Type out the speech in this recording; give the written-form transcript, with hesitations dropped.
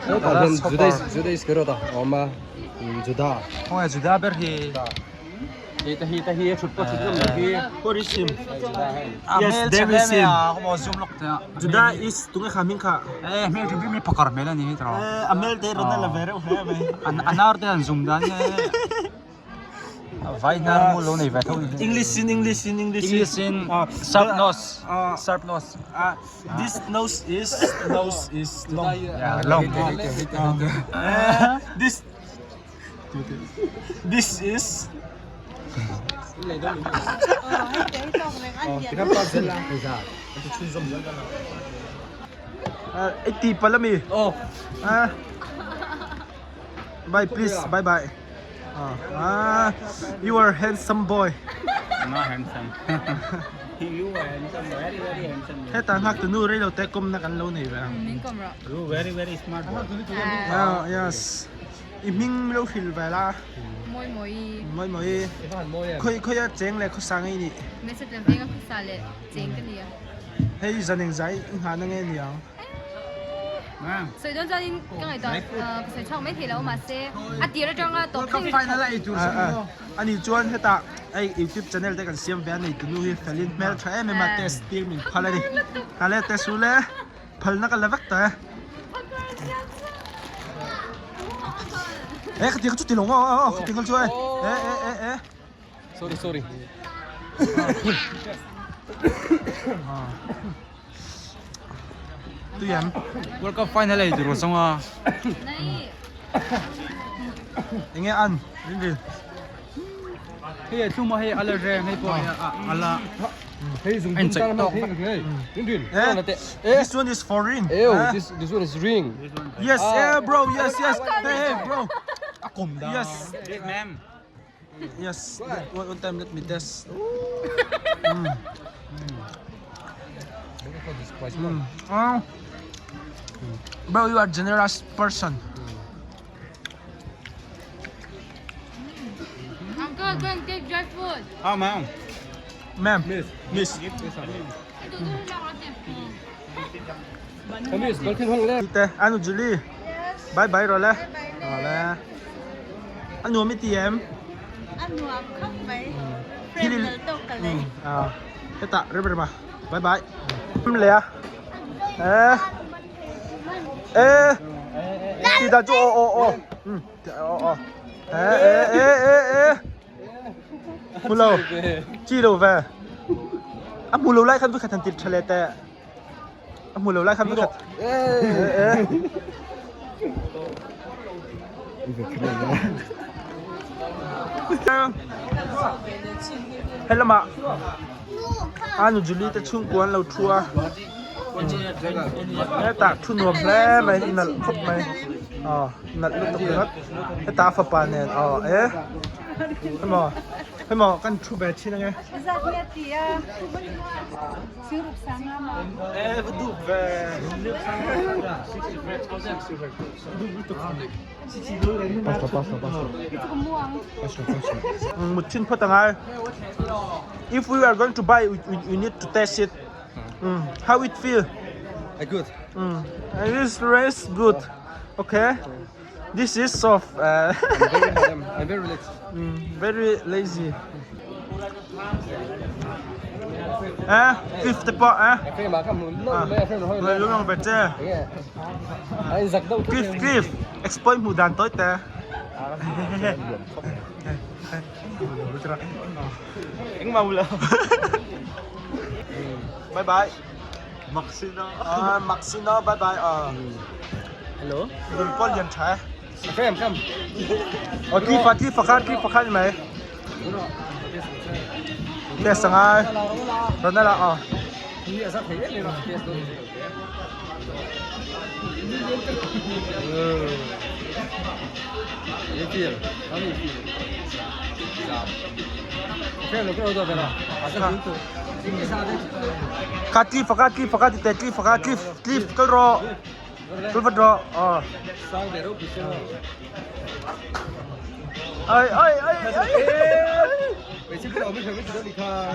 Hetah hian Juda Juda Iskariot a awm a Juda. Khawnge Juda ber hi? Hei te hi te hi a thut pawh thut ngam loh hi. What is him? Yes, there is him. Zoom lawk teh a. Juda is tunge kha hming kha? Eh hmel hrim hrim hi phakar hmel a ni hi tawh. Eh a hmel te rawn a la ve reuh hle mai. A nar te han zoom dan hi vai hnar mu lo nei ve tho ni. English in English in English in. English in sharp nose. Sharp nose. This nose is nose is long. Yeah, long. This This is I ti pal ami. Oh. Ah. Bye please. Bye bye. Ah, you are handsome boy. Not handsome. You are handsome, very very handsome. Heta ngak tu nu reilo te kom na kan lo nei ve ang. Min kom rawh. You very very smart boy. Ah, yes. I hming lo hrilh ve la. Mawi mawi. Mawi mawi. Khawi khawi a cheng leh khawsa ngei nih. Message lam veng a khawsa leh cheng ka nia. Hei zan eng zai i nghah na nge niang. Sawi dawn chuanin ka ngaihtuah ka sawi chhuak mai thei lo mahse a tir atanga tawp thleng Ani chuan hetah hei youtube channel te kan siam ve a nei tunu hi felin hmel tha em em a test tir min phal a ni. Hale test u le phalna ka la vek ta e. E ka ti ka chu ti lo aw aw ka ti nghal chu e e e e. Sorry sorry. Tui em? World Cup final ei tur zawng a. Enge an? Rin rin. Hei a thlum a hei ala reng hei pawh a ala. Hei zung Anh chạy to. Rin rin. Eh, this one is for ring. Ew, this this one is ring. Yes, eh bro, yes, yes. Hey, hey, bro. A kum da. Yes. Ma'am. Yes, one, one time let me test. Mm. Oh. Bro, you are generous person. Uncle, go and take dry food. Ah, ma'am. Ma'am. Miss. Miss. Miss, balkin hong le. Te, anu Julie. Bye bye rồi le. Rồi le. Anh nuam i ti em? A nuam khawp mai. Friend lo tawk ka lei. À, hetah rem rem a. Bye bye. Em le a. Ê. Ê. Ti dan chu aw aw aw. Um, aw aw. Ê ê ê ê ê. Hmu lo. Chi lo ve. A hmu lo lai khan vikhat han tir tha le teh. A hmu lo lai khan vikhat. Ê ê. He lamah Anu Julie te chhungkua an lo thu a hetah thu nuam hle mai nalh khawp mai aw nalh lutuk ringawt hetah a fapa nen aw e hemaw hemaw kan thu ve thin ange e va dup ve Pasta pasta pasta. Pasta pasta. Mut thin phawt angai if we are going to buy we, we, we need to test it mm. how it feel I good. mm. It is race good okay this is soft uh, I'm very I'm, I'm very relaxed. mm, very lazy eh fifth pawh eh Frame ah kha mu lo le frame lo Người luôn lòng về chê Ai giặc đâu Cliff Cliff Exploit mù đàn tối tè Eng mau lo. Bye bye Maxino. À, Maxino bye bye ờ Hello. Đừng có liền trái Frame come. Ờ Cliff à Cliff à khan Cliff à khan mày Test sang ai Rồi đây là ờ Ni asa thei le lo test do. You feel? How do you feel? Frame lo ko do vera. Asa du tu. Kha Cliff à kha Cliff à kha thì tè Cliff à kha Cliff Cliff cái rọ Cái vật rọ ờ Sang de ro bi se. Ơi ơi ơi ơi Vậy chứ cái đầu mới phải mới chỉ được đi kha.